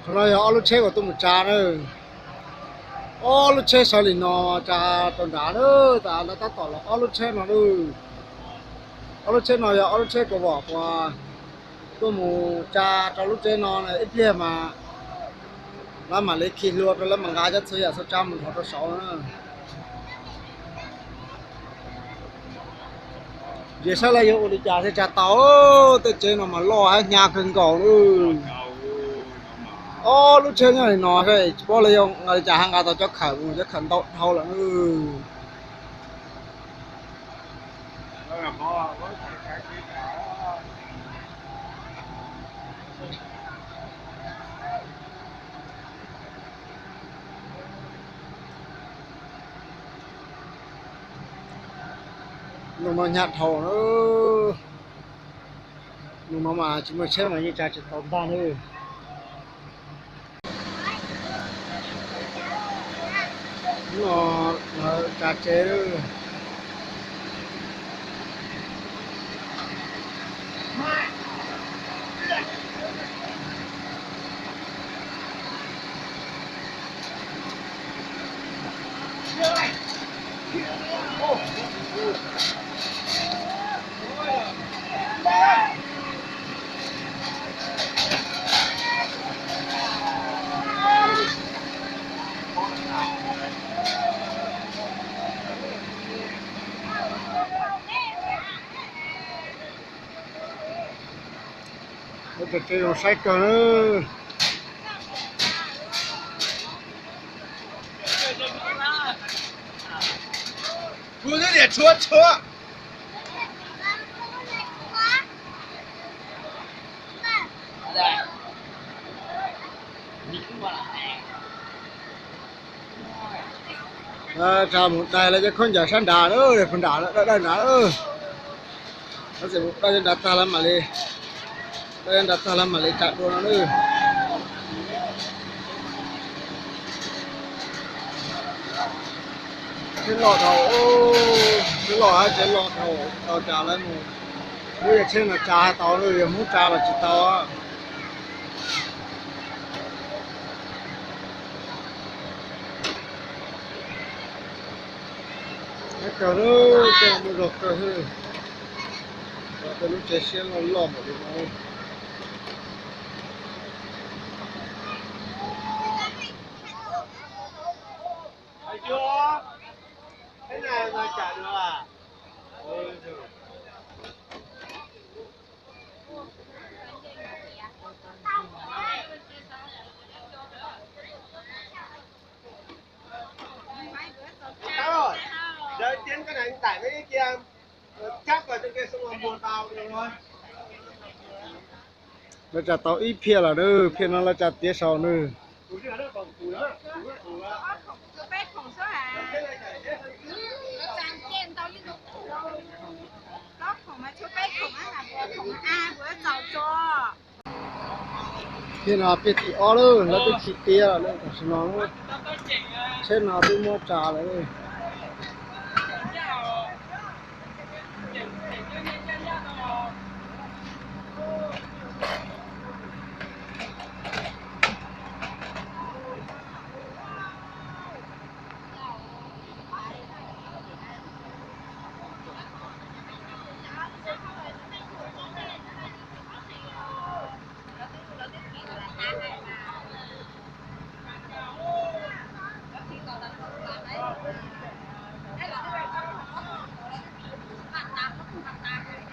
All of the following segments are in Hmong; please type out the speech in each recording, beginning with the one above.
No yog ob lub tsheb uas tuaj mus tsa na. Ob lub tsheb sawv li no tsa rau nrad na, tas tab tom los ob lub tsheb no na. Ob lub tsheb no yog ob lub tsheb kaus vom uas tuaj mus tsa rau lub tsev no, ib pliag mas lawv mam li khi hlua rau lawv mam nqa cov txhua yam txhua tsav mus nrog rau saud na. Ntsia saib lawv yuav ua li cas thiaj tsa tau. Tej tsev no mas loj hab hnyav kawg nkaus na. Ob lub tsheb nyob li no, tsis paub lawv yuav nqa li cas hab nqa tau cov khawm mus, cov khawm ntau dhau lawm na. Nus no hnyav dhau na. Nus no mas tsis muaj tsheb mas yeej tsa tsis tau ntag na. Hnub no lawv tsa tsev. Lawv tsa tsev zoo saib kawg na. Tsa mus dai lawv cov khaub ncaws sab nrad, pag nrad, dawb dawb nrad. Lawv tseem mus dai nrad tag lawv mam li, dai nrad tag lawv mam li tsa dua no na. Tsheb loj dhau, tsheb loj hab tsheb loj dhau, tau tsa lawv mus. Lub yog tsheb no tsa tau, yog Hmoob tsa los tsis tau. Nyob kawg lub tsheb no muaj zog kawg, tej lub tsev siab loj loj npaum li no. Lawv tsa tau ib phiaj lawm na, phiaj no lawv tsa tiav saum na. Phiaj no phiaj tim ob lawm, lawv twb khi tiav lawm tam sim no. Tsheb no twb muab tsa lawm.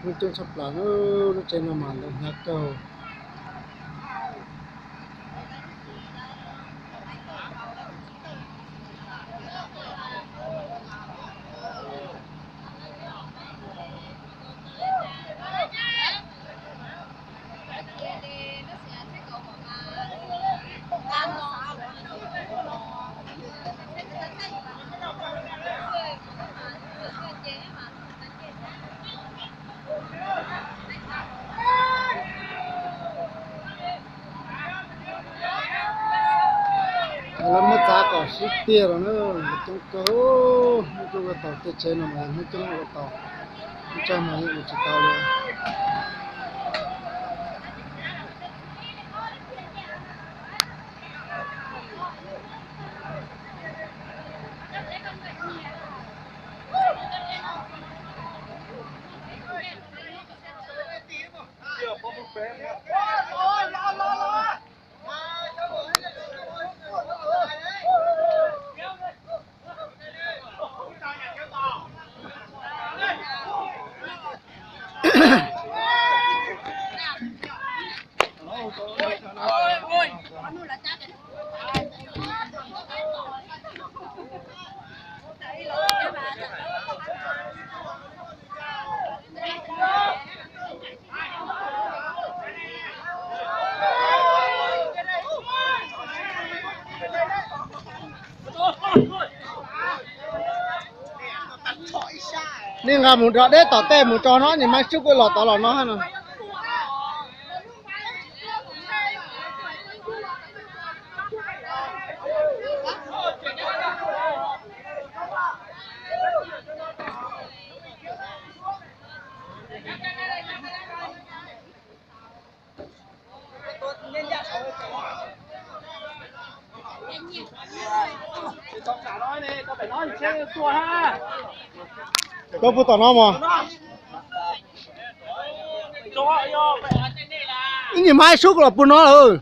Muaj coob tshaj plaws, lub tsev no mas ntau hnyav kawg. Lawv muab txav kom sib tiag los na, coob kawg, muaj coob ua tau tej tsev no mas muaj coob ua tau, muaj tsawg mas yeej ua tsis tau li. Nej nqa mus rau deb tom tej mus tso no, niag Maiv Sub kuj los tod los no no. Koj puag tom no mog. Ib niag Maiv Sub kuj los puag no lawm.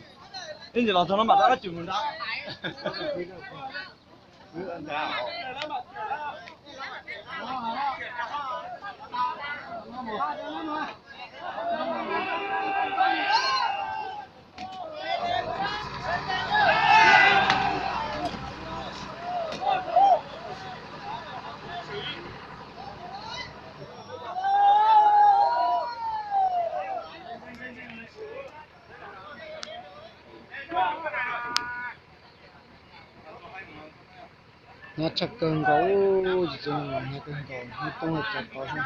Hnyav tshaj kawg nkaus, hnyav kawg nkaus, hnyav toob hais tsa tau xwb.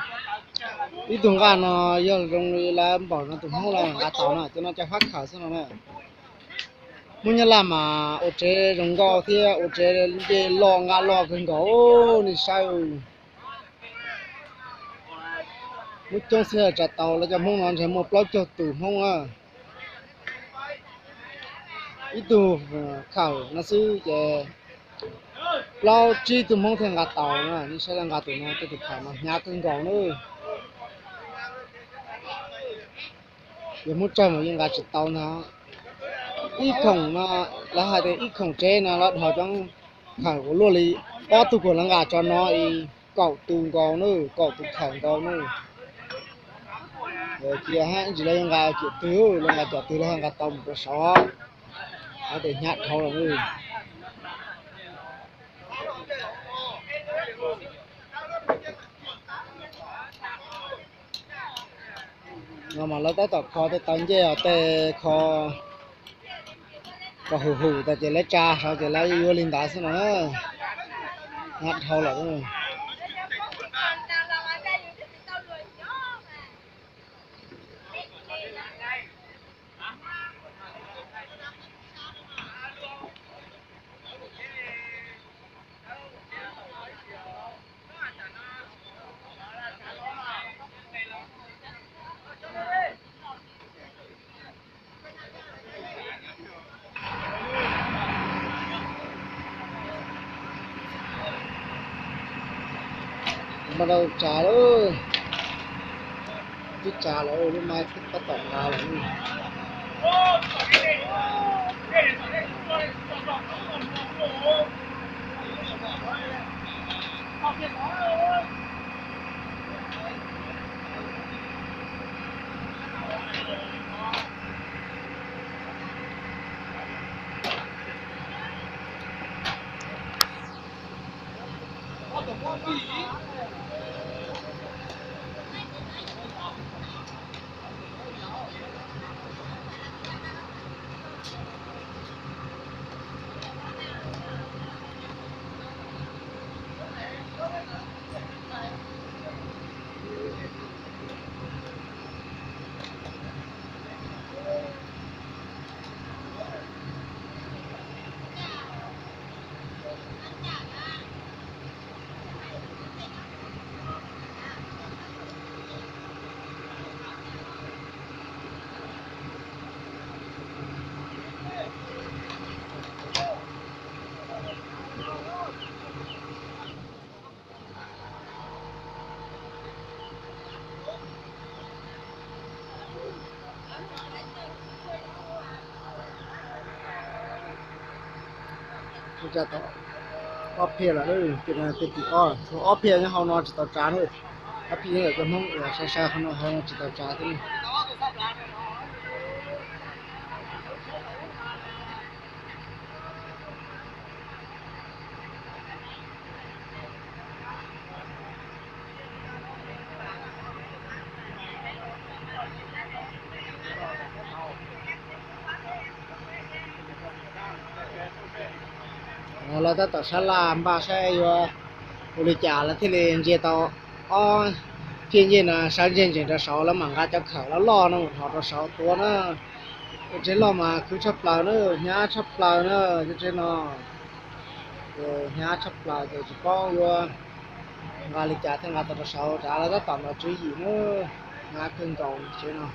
Ib tug nqaj no yog zoo li lawv npaum no tus Hmoob los nqa tau no, cov no cov fab khaws xwb no na. Hmoob Nyab Laj mas ua tsev zoo nkauj thiab ua tsev ncej loj nqaj loj kawg nkaus, nej saib. Muaj coob xwb tsa tau, lawv cov Hmoob no ntshe muaj plaub caug tus Hmoob na. Ib tug khawm no xwb ces plaub tsib tug Hmoob thiaj nqa tau na. Nej saib lawv nqa tus no, tej tus khawm no hnyav kawg nkaus na. Yog Hmoob tsawg mas yeej nqa tsis tau ntag. Ib khoom no, lawv hais tias ib khoom tsev no lawv dhos cov khawm uas luaj li ob tug kuam lawv nqa tso no, kaum tus nkaus na, kaum tus khawm nkaus na. Cia ntsis lawv yuav nqa kiam twg, lawv nqa kiam twg lawv ho nqa tau mus rau saud. Hais tias hnyav dhau lawm na. No mas lawv tab tom kho tej tawv ncej os, tej kho kom hum hum tas ces lawv tsa saud ces lawv yuav li ntawd xwb no. Hnyav dhau lawm. Mas tau tsa lawm, twb tsa lawm, lub maiv twb tab tom nqa lawm. Ob phiaj lawm, ob phiaj nyob hauv no tsis tau tsav na. Ob phiaj nyob ntawm cov Hmoob uas sai sai hauv no, hauv no tsis tau tsav thiab. Lawv tab tom sab laj npaj saib yuav ua li cas lawv thiaj li ntsia tau ob phiaj ncej no sawv ntseg ntsees rau saud, lawv mam nqa cov khawm loj loj no mus thov rau saud tuav na. Cov tsev loj mas khwv tshaj plaws na, hnyav tshaj plaws na, cov tsev no hnyav tshaj plaws ces tsis paub yuav nqa li cas thiaj nqa tau rau saud, rau lawv tab tom ntaus tswv yim na, hnyav kawg nkaus tsev no.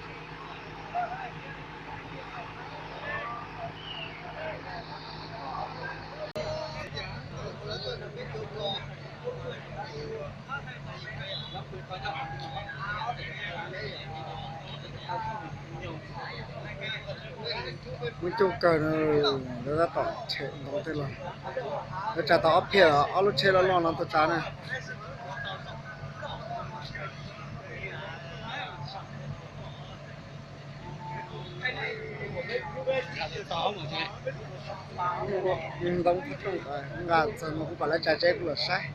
Muaj coob kawg na, lawv tab tom tshem ntoo tej los. Lawv tsa tau ob phiaj, ob lub tsheb loj loj no tuaj tsa na. Ntoo thaj rooj nqa txog no kuv pom lawv tsa tseb kuv los saib.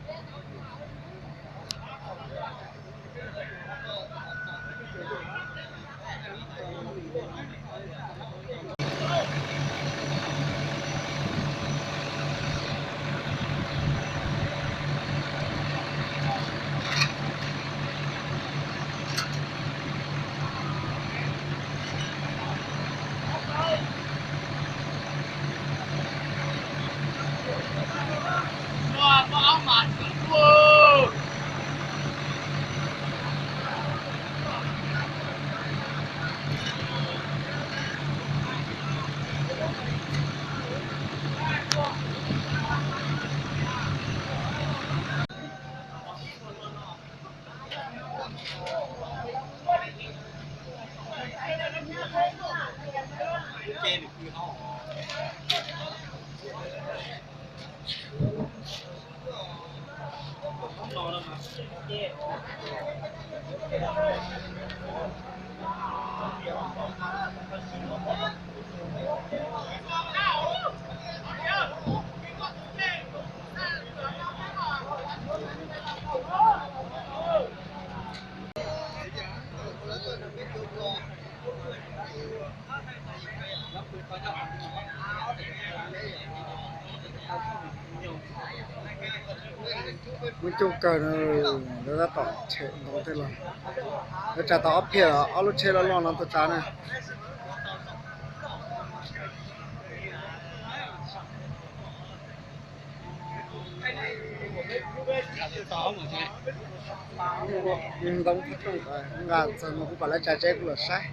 Muaj coob kawg na, lawv tab tom tshem ntoo tej los. Lawv tsa tau ob phiaj, ob lub tsheb loj loj no tuaj tsa na. Ntoo thaj rooj nqa txog no kuv pom lawv tsa tseb kuv los saib.